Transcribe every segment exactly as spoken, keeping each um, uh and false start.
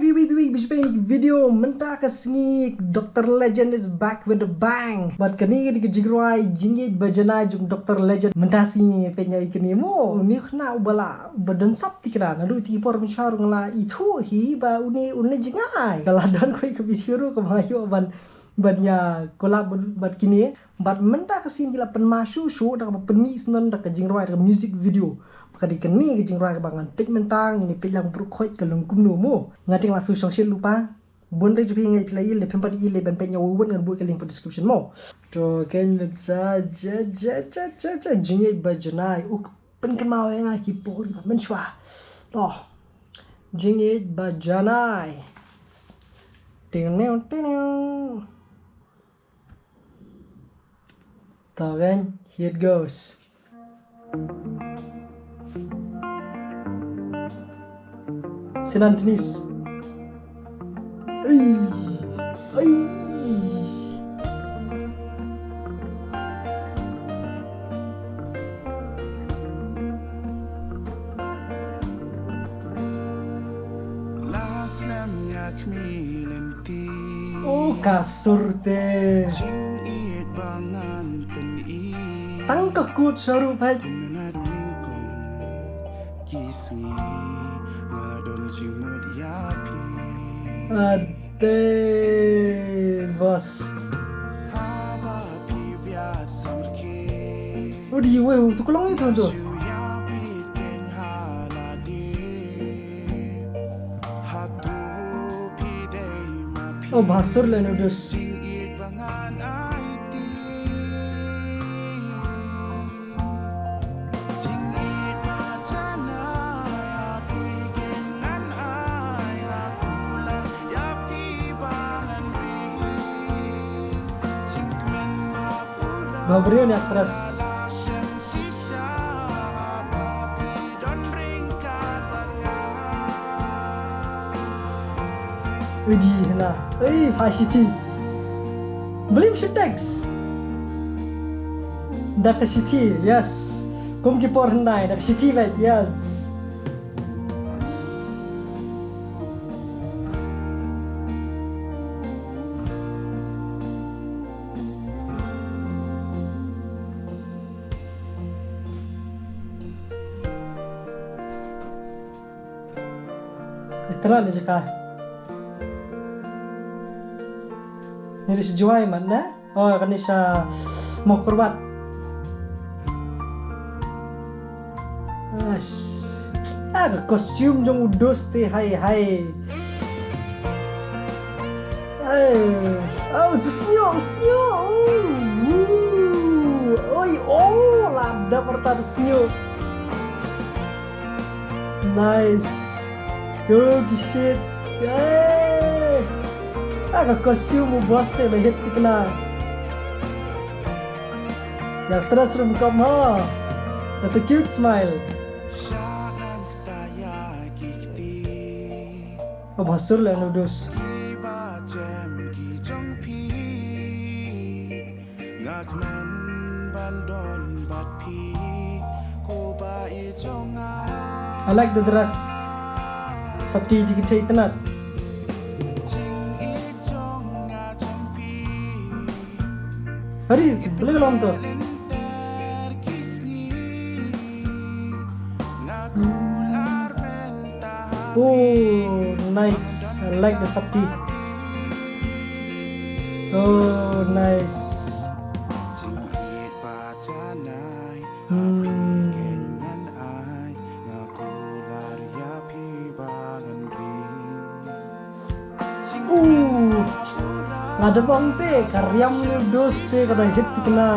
Wei, wei, wei, wei, video mynta ka sngi, Doctor Legend is back with a bang. Bad kane ka dei ka jingrwai Jingïeit Ba Janai jong Doctor Legend. Mynta sngi ngi peit ïa kane mo. Une u khynnah uba la ba don sap thikna. Naduh ki por mynshuwa ruh nga la ithuh hi ba une, une jngai. Ka la don kawei ka video ruh kaba nga ïoh ban, ban ïa collab bad, bad kine. Bad mynta ka sngi ki la pynmih shuh shuh da kaba pynmih shen da ka jingrwai, da ka music video. Ba ka dei kane ka jingrwai kaba ngan peit mynta, ngin ïa peit lang baroh khoit ka long kumno mo. Nga te nga la shu shongshit lypa. Bun re jong phi nga ïa phi la ïohi, lada phim pat ïohi leh ban peit ïa u wad, ngan buh ka link ha description mo. To kein mynta, ja, ja, Jingïeit Ba Janai. U pynkynmaw ïa nga ki por ba mynshuwa. To. Jingïeit Ba Janai. Ting neu, ting neu. To kein, here it goes. Saint Anthony's. Ei, ei. Oh, ka sur te. Tang ka kut sha ruh, peit. Ade, bas. Udi, wei, tu ka long itu tu. Oh, ba sur leh na u dus. Ba briew ne actress. Udi hna. Ei, pha shithi. Blim shi text. Da ka shithi, yes. Kum ki por hyndai, da ka shithi, like, yes. Itra ni jaka. Ni ri shi juai man na? Oh, kani sha Mawkyrwat. Ash. Ah, ka costume jong u dus te hai hai. Ai. Oh, u snieh, u snieh. Oh. Oi, oh, lada parta u snieh. Nice. Yo, ki shades. Yay. Ah, ka costume u boss te ba hit tikna. Ïa, actress ruh kum ha. That's a cute smile. Oh, ba sur leh na u dus. I like the dress. Sopti, dei ki thei itynnad. Hari, beli lom tu. Oh, nice. I like the sopti. Oh, nice. Hmm. Uh, nga da bang te, ka riam u dus te, ka da hit tikna.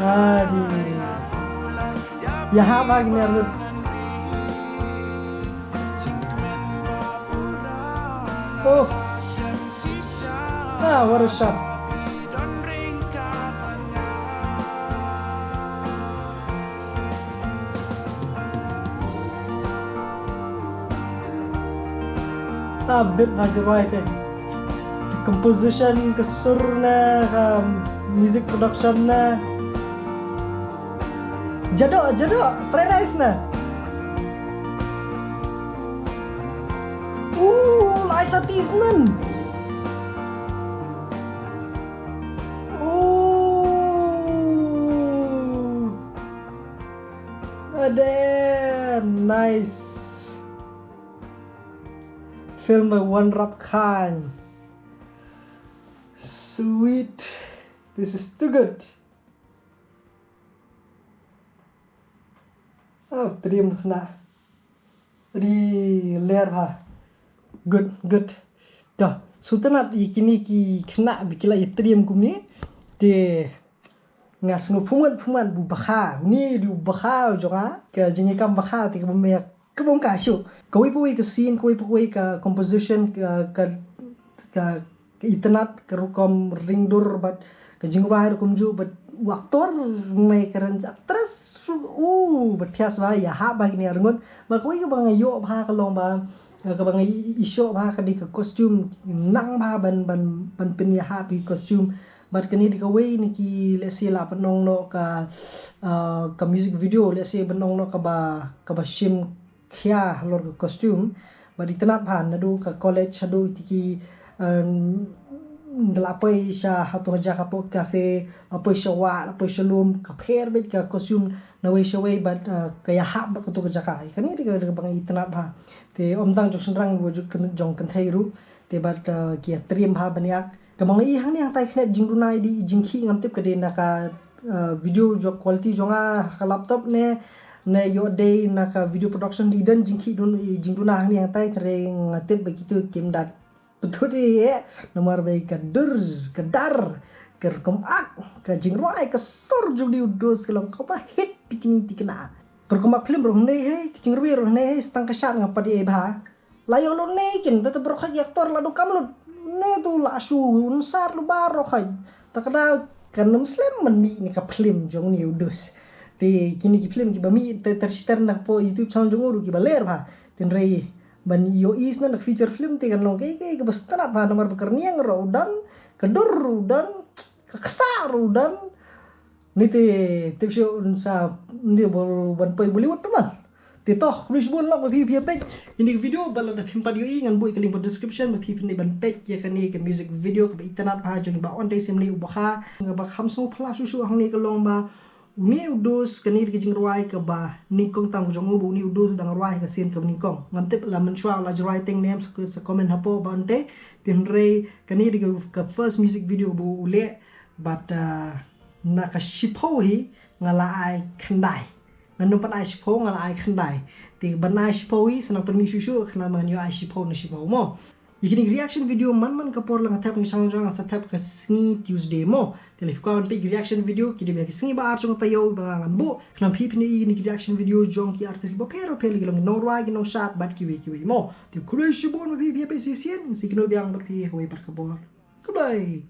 Adi. Ïa ha ba ki mer lut. Oh. Ah, what a shot. Ah, bit na jirai te. Composition, ka sur na, ka music production na. Jadok, jadok, fried rice na. Uh, lai sa tis nan. Uh. Ade, nice. Film by One Rap Khan. Sweet. This is too good. Oh, trim kena. Ri ler ha. Good, good. Dah, sultanat i kini ki kena bikila i trim kumni. Te nga sngew phumat phumat bu bakha. Ni di bakha jonga. Ka jingi kam bakha te ka bumia. Ka bum ka shu. Kawei pawei ka scene, kawei pawei ka composition, ka, ka, ka ka itynnad, ka rukom ringdur bad ka jingrwai rukom ju bad u aktor nai karen aktres u bad thias ba ïa ha ba kini arngut ba kawei ka ba nga ïoh ba ka long ba ka ba nga ïoh ba ka di ka costume nang ba ban ban ban pyn ïa ha bi costume bad kani di kawei ni ki lehse la pynong no ka ka music video lehse pynong no ka ba ka ba shim khia halor ka costume ba di tnat phan nadu ka college hadu iti ki la poi sha hatu haja ka pok cafe la poi sha wa la poi sha lum ka pher bit ka costume na wei sha wei bad ka ya hap ba ka tu ka jaka kani di ka bang i tnat pha te om tang jong sendrang bu jong kan thei ru te bad ki ya trim pha ban yak ka bang i hang ni hang tai khnet jingduna di jingkhi ngam tip ka de na ka video jong quality jong a ka laptop ne ne yo dei na ka video production di dan jingkhi dun jingduna hang ni hang tai tre ngatip ba kitu kim dat betul di eh nomor bai ka dur ka dar ka rukom ak ka jingrwai ka sor jong di udus ka long ka ba hit di kini di kena ka rukom ak film roh nei hei ka jingrwai roh nei hei stang ka shat nga padi eh ba la yo lo nei kin da ta bro khak yak tor la do kam lut ne tu la shu un sar lu bar roh khak ta ka da kan nam slem man mi ni ka film jong ni udus di kini ki film ki ba mi te ter ter na po YouTube channel jong uru ki ba ler ba tin rei ban yo is na feature film te kan long ke ke ke bas tanat ba namar ba kerniang ro udan kedur udan keksa ro udan ni te tip shu un sa ni bol ban poi Bollywood teman te toh kris bun lok ba phi phi pek ini video ba la da phim pat yo i ngan bui ka link ba description ba phi phi ni ban pek ya kani ka music video ka ba internet ba jong ba on te sim ni u ba kha ba kham so phla shu shu hang ni ka long ba Uni u dus kani ka jingrwai ka ba nyngkong tang jong u ba uni u dus dang rwai ka sien ka nyngkong. Ngam tip la mynshwa la jrwai teng nem sa comment hapo ba ante. Tin rei kani ka first music video bu u le but na ka shiphew hi nga la ai khyndai. Ngan num pan ai shiphew nga la ai khyndai. Te ban ai shiphew hi sa nang pynmih shu shu khyndai man yo ai shiphew na shiphew mo. Ïa kini reaction video man man ka por la nga thep ngi sang jong sa thep ka sngi Tuesday mo. Te le ka ban pik reaction video ki de ki sngi ba ar jong tayo ba ngan bu. Khnam phi phi ni reaction video jong ki artist ba pher pher ki long nong rwai ki nong shat bad kiwei kiwei mo. Te khublei shibun ba phi phi pe sisien si kino biang bad phi hoi bad ka bor. Goodbye.